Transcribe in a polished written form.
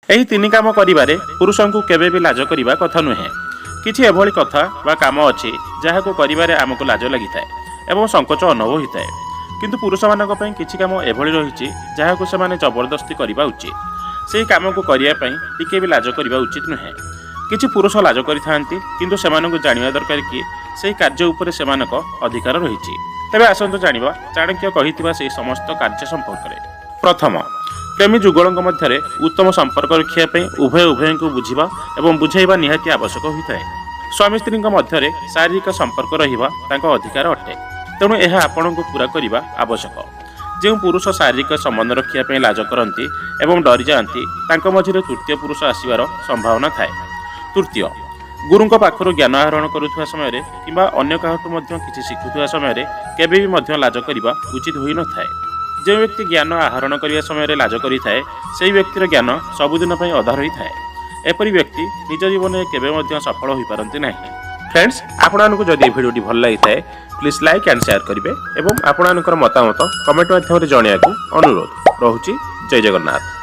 ଏହି ତିନି କାମ କରିବାରେ ପୁରୁଷଙ୍କୁ କେବେ ବି ଲାଜ କରିବା କଥା ନୁହେଁ। କିଛି ଏଭଳି କଥା ବା କାମ ଅଛି, ଯାହାକୁ କରିବାରେ ଆମକୁ ଲାଜ ଲାଗିଥାଏ ଏବଂ ସଙ୍କୋଚ ଅନୁଭବ ହୋଇଥାଏ। କିନ୍ତୁ ପୁରୁଷମାନଙ୍କ ପାଇଁ କିଛି କାମ ଏଭଳି ରହିଛି, ଯାହାକୁ ସେମାନେ ଜବରଦସ୍ତି କରିବା ଉଚିତ। ସେହି କାମକୁ କରିବା ପାଇଁ ଟିକେ ବି ଲାଜ କରିବା ଉଚିତ ନୁହେଁ। କିଛି ପୁରୁଷ ଲାଜ କରିଥାନ୍ତି, କିନ୍ତୁ ସେମାନଙ୍କୁ ଜାଣିବା ଦରକାର କି ସେହି କାର୍ଯ୍ୟ ଉପରେ ସେମାନଙ୍କ ଅଧିକାର ରହିଛି। ତେବେ ଆସନ୍ତୁ ଜାଣିବା ଚାଣକ୍ୟ କହିଥିବା ସେହି ସମସ୍ତ କାର୍ଯ୍ୟ ସମ୍ପର୍କରେ। ପ୍ରଥମ, ପ୍ରେମୀ ଯୁଗଳଙ୍କ ମଧ୍ୟରେ ଉତ୍ତମ ସମ୍ପର୍କ ରଖିବା ପାଇଁ ଉଭୟ ଉଭୟଙ୍କୁ ବୁଝିବା ଏବଂ ବୁଝାଇବା ନିହାତି ଆବଶ୍ୟକ ହୋଇଥାଏ। ସ୍ୱାମୀ ସ୍ତ୍ରୀଙ୍କ ମଧ୍ୟରେ ଶାରୀରିକ ସମ୍ପର୍କ ରହିବା ତାଙ୍କ ଅଧିକାର ଅଟେ, ତେଣୁ ଏହା ଆପଣଙ୍କୁ ପୂରା କରିବା ଆବଶ୍ୟକ। ଯେଉଁ ପୁରୁଷ ଶାରୀରିକ ସମ୍ବନ୍ଧ ରଖିବା ପାଇଁ ଲାଜ କରନ୍ତି ଏବଂ ଡରିଯାଆନ୍ତି, ତାଙ୍କ ମଝିରେ ତୃତୀୟ ପୁରୁଷ ଆସିବାର ସମ୍ଭାବନା ଥାଏ। ତୃତୀୟ, ଗୁରୁଙ୍କ ପାଖରୁ ଜ୍ଞାନ ଆହରଣ କରୁଥିବା ସମୟରେ କିମ୍ବା ଅନ୍ୟ କାହାଠୁ ମଧ୍ୟ କିଛି ଶିଖୁଥିବା ସମୟରେ କେବେ ବି ମଧ୍ୟ ଲାଜ କରିବା ଉଚିତ ହୋଇନଥାଏ। ଯେଉଁ ବ୍ୟକ୍ତି ଜ୍ଞାନ ଆହରଣ କରିବା ସମୟରେ ଲାଜ କରିଥାଏ, ସେହି ବ୍ୟକ୍ତିର ଜ୍ଞାନ ସବୁଦିନ ପାଇଁ ଅଧା ରହିଥାଏ। ଏପରି ବ୍ୟକ୍ତି ନିଜ ଜୀବନରେ କେବେ ମଧ୍ୟ ସଫଳ ହୋଇପାରନ୍ତି ନାହିଁ। ଫ୍ରେଣ୍ଡସ୍, ଆପଣମାନଙ୍କୁ ଯଦି ଏହି ଭିଡ଼ିଓଟି ଭଲ ଲାଗିଥାଏ, ପ୍ଲିଜ୍ ଲାଇକ୍ ଆଣ୍ଡ ସେୟାର କରିବେ ଏବଂ ଆପଣମାନଙ୍କର ମତାମତ କମେଣ୍ଟ ମାଧ୍ୟମରେ ଜଣାଇବାକୁ ଅନୁରୋଧ ରହୁଛି। ଜୟ ଜଗନ୍ନାଥ।